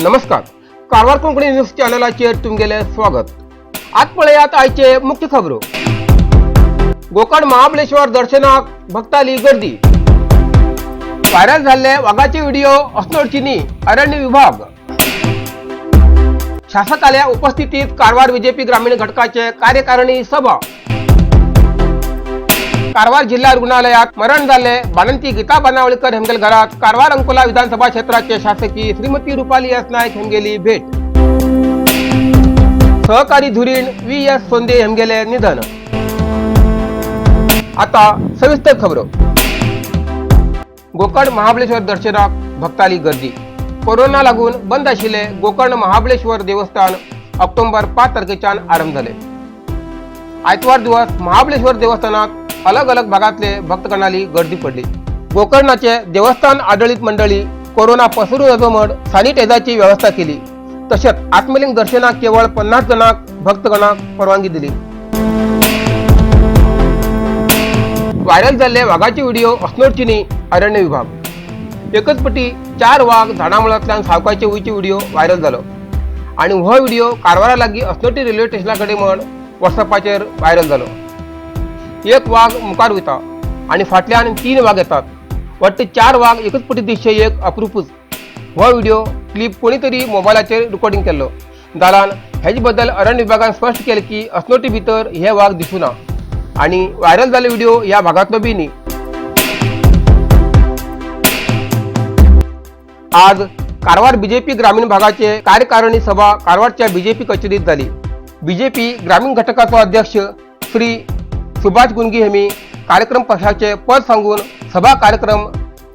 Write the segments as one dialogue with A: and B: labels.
A: नमस्कार, कारवार कोंकणी न्यूज चॅनलाचेर तुमगेलें स्वागत. आज पळयात आयचे मुख्य खबरो. गोकर्ण महाबळेश्वर दर्शनाक भक्ताली गर्दी. व्हायरल जाल्ले वागाचे व्हिडिओ अस्नोडची न्ही, अरण्य विभाग. शासकाल्या उपस्थितीत कारवार बीजेपी ग्रामीण घटकाचे कार्यकारिणी सभा. कारवार जिल्हा रुग्णालयात मरण झाले बाणंती गीता बानावळकर हेमगेल घरात कारवार अंकोला विधानसभा क्षेत्राचे शासकी श्रीमती रुपाली एस नाईक हेमगेली भेट. सहकारी धुरीण व्ही एस सोंदे हेमगेले निधन. आता सविस्तर खबर. गोकर्ण महाबळेश्वर दर्शनाक भक्ताली गर्दी. कोरोना लागून बंद आशिल्ले गोकर्ण महाबळेश्वर देवस्थान ऑक्टोबर 5 तारखेच्यान आरंभ झाले. आयतवार दिवस महाबळेश्वर देवस्थानात अलग अलग भागातले भक्तगणाली गर्दी पडली. गोकर्णाचे देवस्थान आडळीत मंडळी कोरोना पसरू नजो म्हण सॅनिटायझरची व्यवस्था केली. तसेच आत्मलिंग दर्शनाक केवळ 50 जणांक भक्तगणाक परवानगी दिली. व्हायरल जाल्ले वागाचे व्हिडिओ अस्नोडची न्ही, अरण्य विभाग. एकच पटी चार वाग झाडामुळांतल्यान सावकाचे वयचे व्हिडिओ व्हायरल जालो आनी हो व्हिडिओ कारवारा लागीं अस्नोटी रेल्वे स्टेशना कडेन म्हण वॉट्सअपाचेर व्हायरल जालो. एक वाग मुखार वयता आनी फाटल्यान तीन वाग येतात. वट्ट चार वाग एकच पटी दिसचे एक अप्रुपूच. हो व्हिडिओ क्लिप कोणी तरी मोबायलाचेर रिकॉर्डिंग केल्लो जाल्यान हेजे बद्दल अरण्य विभागान स्पश्ट केलें की अस्नोटी भितर हे वाग दिसूना आनी व्हायरल जाल्ले व्हिडिओ ह्या भागांतलो बी न्ही. आज कारवार बीजेपी ग्रामीण भागाचे कार्यकारिणी सभा कारवारच्या बीजेपी कचेरीत झाली. बीजेपी ग्रामीण घटकाचो अध्यक्ष श्री सुभाष गुंगी हेमी कार्यक्रम पक्षाचे पद सांगून सभा कार्यक्रम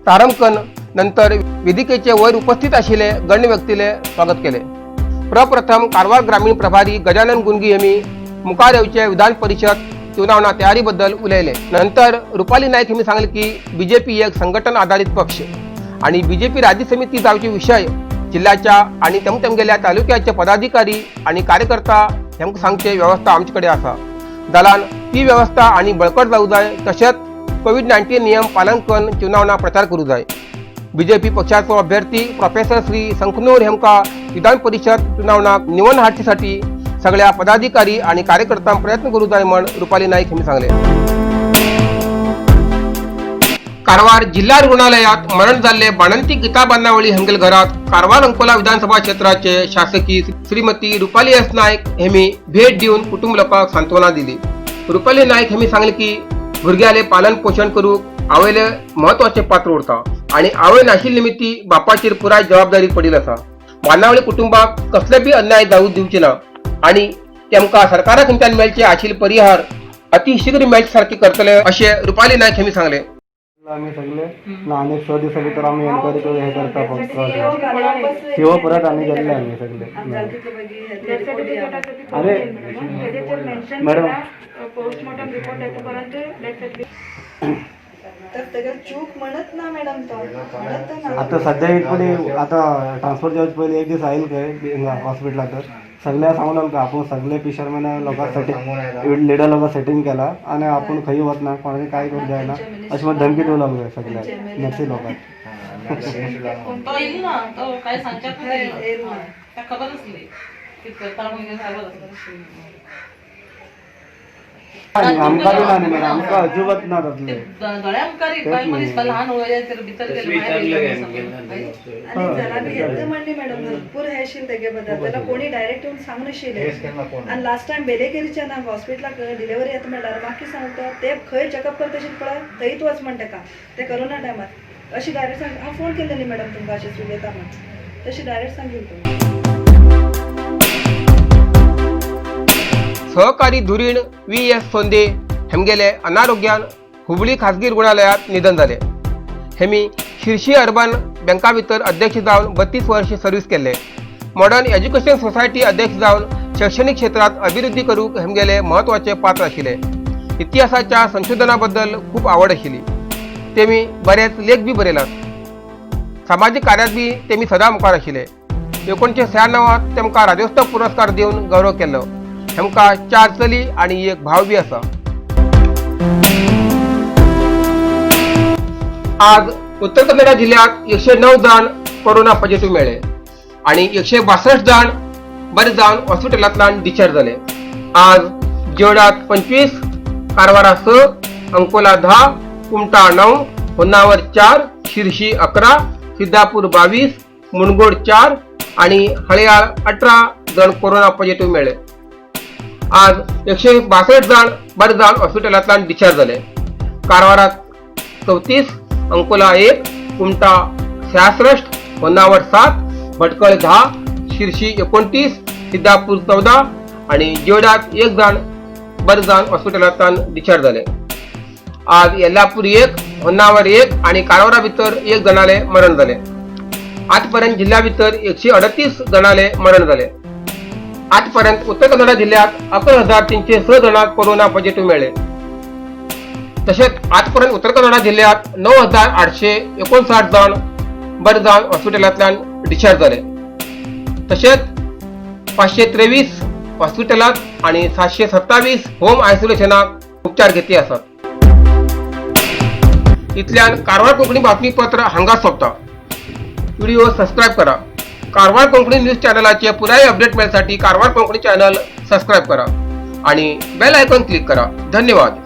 A: प्रारंभ करून नंतर वेदिकेचे वयर उपस्थित आशिल्ले गण्य व्यक्तीले स्वागत केले. प्रप्रथम कारवार ग्रामीण प्रभारी गजानन गुंगी हेमी मुखार येवचे विधान परिषद चुनावना तयारी बद्दल उलयले. नंतर रुपाली नाईक हेमी सांगले की बीजेपी एक संघटन आधारित पक्ष आणि बीजेपी राज्य समिती जावचे विषय जिल्ह्याच्या आणि तमतमगेल्या तालुक्याचे पदाधिकारी आणि कार्यकर्ता हेमकां सांगचे व्यवस्था आमचे कडेन आसा जाल्यान ती व्यवस्था आणि बळकट जावं जाय. तशेंच कोवीड-19 नियम पालन करून चुनावना प्रचार करूं जाय. बीजेपी पक्षाचो अभ्यर्थी प्रोफेसर श्री संकनूर हेमका विधान परिषद चुनावनाक निवड हाडचे सगळ्या पदाधिकारी आणि कार्यकर्त्यांक प्रयत्न करू जाय म्हण रुपाली नाईक यांनी सांगले. कारवार जिल्हा रुग्णालयात मरण जाल्ले बाणंती गीता बांदावळी हेमगेल घरात कारवार अंकोला विधानसभा क्षेत्राचे शासकी श्रीमती रुपाली एस नाईक हेमी भेट दिवन कुटुंब लोकांक सांत्वना दिली. रुपाली नाईक हेमी सांगले की भुरग्याले पालन पोषण करूक आवयले महत्वाचे पात्र उरता आणि आवय नाशिल्ले निमित्ती बापाचेर पुराय जबाबदारी पडिल आसा. बांदावळी कुटुंबाक कसले बी अन्याय जावं दिवचे ना आणि तेमकां सरकारा कडच्यान मेळचे आशिल्ले परिहार अतिशीघ्र मेळचे सारखे करतले अशें रुपाली नाईक हेमी सांगले.
B: आम्ही सगळे ना आणि 6 दिवसा भितर आम्ही एन्क्वायरी करून हे करता फक्त शिव परत आम्ही गेल्ले आम्ही सगळे. अरे मॅडम.
C: पोस्टमॉर्टम रिपोर्ट येतोपर्यंत डेथ सर्टिफिकेट.
D: तर तेका चूक म्हणत ना मॅडम, तो म्हणत ना.
B: आता सध्या एक पयली आता ट्रान्सफर जावचे पयली एक दीस आयल खंय हिंगा हॉस्पिटला तर सगळ्या सांगून आमकां आपूण सगळे फिशरमॅन लोकांक सेटींग लिडर लोकांक सेटींग केला आणि आपूण खंय वतना कोणाक काय करूंक जायना अशें म्हणून धमकी दिवं लागले सगळ्या नर्सी लोकांक.
E: तो येईल ना, तो काय सांगच्यात
D: येईल ना.
E: त्या खबर नसली कित करता म्हणजे खबर आसली.
B: आनी आमकां बी ना न्ही मॅडम, आमकां अजिबात ना जातलें.
E: दोळ्या मुखार एक बायल मनीस ल्हान वयाचेर भितर गेले भायर गेले.
D: आणि जरा बी येत म्हणली मॅडम, भरपूर हे आशिल्लें तेगे बद्दल त्याला कोणी डायरेक्ट येऊन सांगू नाशिल्लें. आणि लास्ट टायम बेलेकेरीच्या ना हॉस्पिटलाक डिलिव्हरी येता म्हणल्यार बाकी सांगता ते खंय चॅकअप करता तशें पळय थंयच वच म्हण तेका ते करोना टायमार अशी डायरेक्ट सांग. हांव फोन केल्ले न्ही मॅडम तुमकां, अशें उलयता म्हण तशी डायरेक्ट सांगील तुमकां.
A: सहकारी धुरीण व्ही एस सोंदे हेमगेले अनारोग्यान हुबळी खाजगी रुग्णालयात निधन झाले. हेमी शिर्शी अर्बन बँका भितर अध्यक्ष जावन 32 वर्ष सर्वीस केल्ले. मॉडर्न एज्युकेशन सोसायटी अध्यक्ष जावन शैक्षणिक क्षेत्रात अभिवृद्धी करूक हेमगेले महत्वाचे पात्र आशिल्ले. इतिहासाच्या संशोधनाबद्दल खूप आवड आशिल्ली. तेमी बरेच लेख बी बरयलात. सामाजीक कार्यात बी तेमी सदां मुखार आशिल्ले. 1996 तेमकां राज्योत्सव पुरस्कार दिवन गौरव केल्लो. हेमकां चार चली आनी एक भाव बी आसा. आज उत्तर कन्नडा जिल्ह्यात 109 जाण कोरोना पॉझिटिव्ह मेळ्ळे. आणि 162 जाण बरे जावन हॉस्पिटलांतल्यान डिस्चार्ज जाले. आज जेवडात 25, कारवारा 6, अंकोला 10, कुमठा 9, होन्नावर 4, शिर्शी 11, सिद्धापूर 22, मुनगोड 4 आणि हळयाळ 18 जण कोरोना पॉझिटिव्ह मेळ्ळे. आज 162 जाण बरे जावन हॉस्पिटलांतल्यान डिस्चार्ज जाले. कारवारात 34, अंकोला 1, कुमठा 66, होन्नावर 7, भटकळ 10, शिर्शी 29, सिद्धापूर 14 आणि जेवडात 1 जाण बरे जावन हॉस्पिटलांतल्यान डिस्चार्ज जाले. आज येल्लापूर 1, होन्नावर 1 आणि कारवारा भितर 1 जणाले मरण जाले. आजपर्यंत जिल्ह्या भितर 138 जणाले मरण जाले. आजपर्यंत उत्तर कन्नडा जिल्ह्यात 11,306 जणांक कोरोना पॉझिटिव्ह मेळ्ळे. तसेच आजपर्यंत उत्तर कन्नडा जिल्ह्यात 9,859 जण बरे जावन हॉस्पिटलांतल्यान डिस्चार्ज जाले. तसेच 523 हॉस्पिटलात आणि 727 होम आयसोलेशनाक उपचार घेतले आसात. इतल्यान कारवार कोंकणी बातमीपत्र हांगा सोंपता. व्हिडिओ सबस्क्राईब करा. कारवार कोंकणी न्यूज चॅनलाचे पुराय अपडेट मेळसाठी कारवार कोंकणी चॅनल सबस्क्राईब करा आणि बेल आयकॉन क्लिक करा. धन्यवाद.